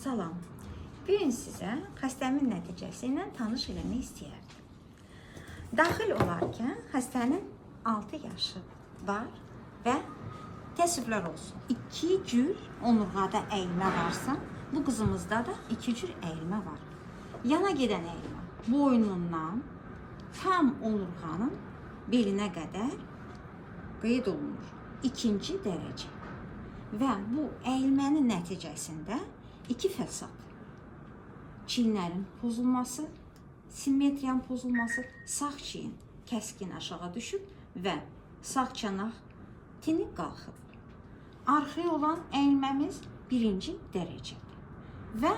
Salam. Bu gün sizə xəstəmin nəticəsi ilə tanış eləmək istəyərdim. Daxil olarkən xəstənin 6 yaşı var və təəssüflər olsun. İki cür onurğada əyilmə varsa, bu qızımızda da iki cür əyilmə var. Yana gedən əyilmə boynundan tam onurğanın belinə qədər qeyd olunur. İkinci dərəcə. Və bu əyilmənin nəticəsində iki fəsad. Çiyinlərin pozulması, simmetriyanın pozulması, sağ çiyin kəskin aşağı düşüb və sağ çanaq tini qalxıb. Arxaya olan əyilməmiz birinci dərəcədir. Və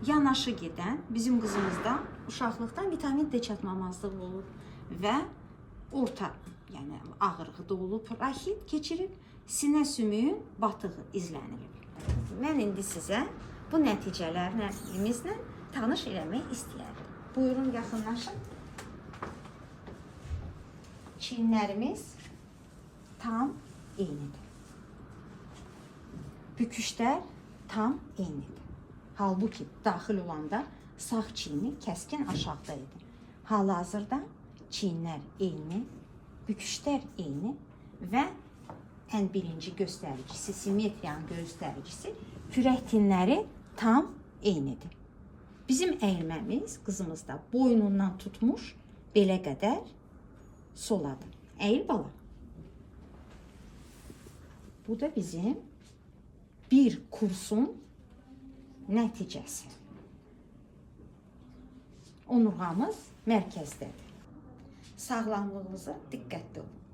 yanaşı gedən bizim qızımızda uşaqlıqdan vitamin D çatmamazlığı olub və orta, yəni ağırlığı da olub, raxit keçirib, sinə sümüyün batığı izlənilib. Mən indi sizə bu nəticələrimizlə tanış eləmək istəyərdim. Buyurun, yaxınlaşın. Çiyinlərimiz tam eynidir. Büküşlər tam eynidir. Halbuki daxil olanda sağ çiyini kəskin aşağıda idi. Hal-hazırda çiyinlər eyni, büküşlər eyni və ən birinci göstəricisi, simmetriyanın göstəricisi kürək tinləri tam eynidir. Bizim əyilməmiz qızımızda boynundan tutmuş belə qədər soladır. Əyil bala. Bu da bizim bir kursun nəticəsi. Onurğamız mərkəzdədir. Sağlamlığınıza diqqətli olun.